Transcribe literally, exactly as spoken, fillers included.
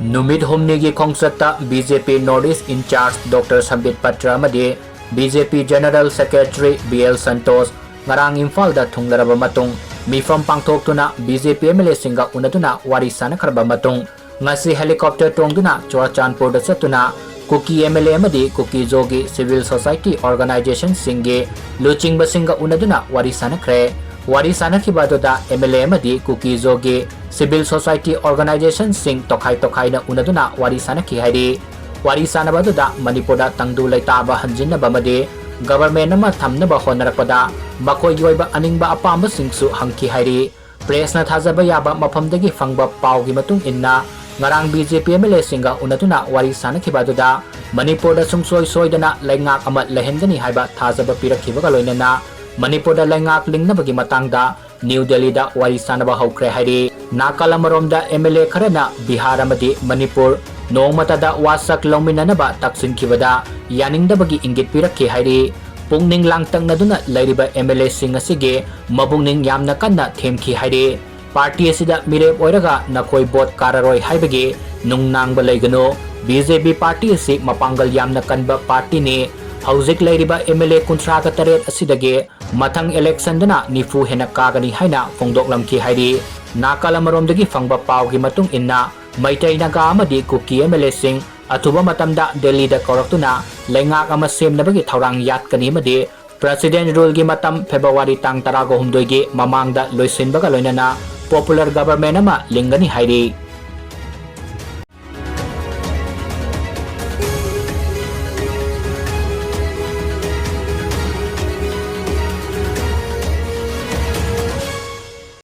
ꯅꯨꯃꯤꯠ ꯍꯨꯝꯅꯤꯒꯤ ꯈꯣꯡꯆꯠꯇ B J P North East in charge Doctor ꯁꯝꯕꯤꯠ Patra ꯑꯃꯗꯤ B J P General Secretary B L Santosh ꯉꯔꯥꯡ ꯏꯝꯐꯥꯜꯗ ꯊꯨꯡꯂꯔꯕ ꯃꯇꯨꯡ, ꯃꯤꯐꯝ ꯄꯥꯡꯊꯣꯛꯇꯨꯅ B J P M L A ꯁꯤꯡꯒ ꯎꯅꯗꯨꯅ ꯋꯥꯔꯤ ꯁꯥꯟꯅꯈ꯭ꯔꯕ ꯃꯇꯨꯡ, ꯉꯁꯤ helicopter ꯇꯣꯡꯗꯨꯅ ꯆꯨꯔꯥꯆꯥꯟꯄꯨꯔꯗ ꯆꯠꯇꯨꯅ ꯀꯨꯀꯤ M L A ꯑꯃꯗꯤ ꯀꯨꯀꯤ ꯖꯣꯒꯤ civil society organization ꯁꯤꯡꯒꯤ ꯂꯨꯆꯤꯡꯕꯁꯤꯡꯒ ꯎꯅꯗꯨꯅ ꯋꯥꯔꯤ ꯁꯥꯟꯅꯈ꯭ꯔꯦ꯫ ꯋꯥꯔꯤ ꯁꯥꯟꯅꯈꯤꯕ ꯑꯗꯨꯗ M L A ꯑꯃꯗꯤ ꯀꯨꯀꯤ ꯖꯣꯒꯤ civil society organization ꯁꯤꯡ ꯇꯣꯈꯥꯏ ꯇꯣꯈꯥꯏꯅ ꯎꯅꯗꯨꯅ ꯋꯥꯔꯤ ꯁꯥꯟꯅꯈꯤ ꯍꯥꯏꯔꯤ꯫ ꯋꯥꯔꯤ ꯁꯥꯟꯅꯕ ꯑꯗꯨꯗ ꯃꯅꯤꯄꯨꯔꯗ ꯇꯪꯗꯨ ꯂꯩꯇꯥꯕ ꯍꯟꯖꯤꯟꯅꯕ ꯑꯃꯗꯤ government ꯑꯃ ꯊꯝꯅꯕ ꯍꯣꯠꯅꯔꯛꯄꯗ ꯃꯈꯣꯏꯒꯤ ꯑꯣꯏꯕ ꯑꯅꯤꯡꯕ ꯑꯄꯥꯝꯕꯁꯤꯡꯁꯨ ꯍꯪꯈꯤ ꯍꯥꯏꯔꯤ꯫ Press ꯅ ꯊꯥꯖꯕ ꯌꯥꯕ ꯃꯐꯝꯗꯒꯤ ꯐꯪꯕ ꯄꯥꯎꯒꯤ ꯃꯇꯨꯡ ꯏꯟꯅ, ꯉꯔꯥꯡ B J P M L A ꯁꯤꯡꯒ ꯎꯅꯗꯨꯅ ꯋꯥꯔꯤ ꯁꯥꯟꯅꯈꯤꯕ ꯑꯗꯨꯗ ꯃꯅꯤꯄꯨꯔꯗ ꯁꯨꯡꯁꯣꯏ ꯁꯣꯏꯗꯅ ꯂꯩꯉꯥꯛ ꯑꯃ ꯂꯩꯍꯟꯒꯅꯤ ꯍꯥꯏꯕ ꯊꯥꯖꯕ ꯄꯤꯔꯛꯈꯤꯕꯒ ꯂꯣꯏꯅꯅ ꯃꯅꯤꯄꯨꯔꯗ ꯂꯩꯉꯥꯛ ꯂꯤꯡꯅꯕꯒꯤ ꯃꯇꯥꯡꯗ ꯅ꯭ꯌꯨ ꯗꯦꯜꯂꯤꯗ ꯋꯥꯔꯤ ꯁꯥꯟꯅꯕ ꯍꯧꯈ꯭ꯔꯦ ꯍꯥꯏꯔꯤ꯫ ꯅꯥꯀꯜ ꯑꯃꯔꯣꯝꯗ M L A ꯈꯔꯅ ꯕꯤꯍꯥꯔ ꯑꯃꯗꯤ ꯃꯅꯤꯄꯨꯔ ꯅꯣꯡꯃꯇꯗ ꯋꯥꯁꯛ ꯂꯧꯃꯤꯟꯅꯅꯕ ꯇꯛꯁꯤꯟꯈꯤꯕꯗ ꯌꯥꯅꯤꯡꯗꯕꯒꯤ ꯏꯪꯒꯤꯠ ꯄꯤꯔꯛꯈꯤ ꯍꯥꯏꯔꯤ꯫ ꯄꯨꯛꯅꯤꯡ ꯂꯥꯡꯇꯛꯅꯗꯨꯅ ꯂꯩꯔꯤꯕ M L A ꯁꯤꯡ ꯑꯁꯤꯒꯤ ꯃꯕꯨꯛꯅꯤꯡ ꯌꯥꯝꯅ ꯀꯟꯅ ꯊꯦꯝꯈꯤ ꯍꯥꯏꯔꯤ꯫ Party ꯑꯁꯤꯗ ꯃꯤꯔꯦꯞ ꯑꯣꯏꯔꯒ ꯅꯈꯣꯏ vote ꯀꯥꯔꯔꯣꯏ ꯍꯥꯏꯕꯒꯤ ꯅꯨꯡꯅꯥꯡꯕ ꯂꯩꯒꯅꯨ꯫ B J P party ꯑꯁꯤ ꯃꯄꯥꯡꯒꯜ ꯌꯥꯝꯅ ꯀꯟꯕ party ꯅꯤ꯫ ꯍꯧꯖꯤꯛ ꯂꯩꯔꯤꯕ M L A ꯀꯨꯟꯊ꯭ꯔꯥꯒ ꯇꯔꯦꯠ ꯑꯁꯤꯗꯒꯤ ꯃꯊꯪ election ꯗꯅ ꯅꯤꯐꯨ ꯍꯦꯟꯅ ꯀꯥꯒꯅꯤ ꯍꯥꯏꯅ ꯐꯣꯡꯗꯣꯛꯂꯝꯈꯤ ꯍꯥꯏꯔꯤ꯫ ꯅꯥꯀꯜ ꯑꯃꯔꯣꯝꯗꯒꯤ ꯐꯪꯕ ꯄꯥꯎꯒꯤ ꯃꯇꯨꯡ ꯏꯟꯅ, ꯃꯩꯇꯩ, ꯅꯥꯒꯥ ꯑꯃꯗꯤ ꯀꯨꯀꯤ M L A ꯁꯤꯡ ꯑꯊꯨꯕ ꯃꯇꯝꯗ ꯗꯦꯜꯂꯤꯗ ꯀꯧꯔꯛꯇꯨꯅ ꯂꯩꯉꯥꯛ ꯑꯃ ꯁꯦꯝꯅꯕꯒꯤ ꯊꯧꯔꯥꯡ ꯌꯥꯠꯀꯅꯤ ꯑꯃꯗꯤ President rule ꯒꯤ ꯃꯇꯝ February ꯇꯥꯡ ꯇꯔꯥꯒ ꯍꯨꯝꯗꯣꯏꯒꯤ ꯃꯃꯥꯡꯗ ꯂꯣꯏꯁꯤꯟꯕꯒ ꯂꯣꯏꯅꯅ popular government ꯑꯃ ꯂꯤꯡꯒꯅꯤ ꯍꯥꯏꯔꯤ꯫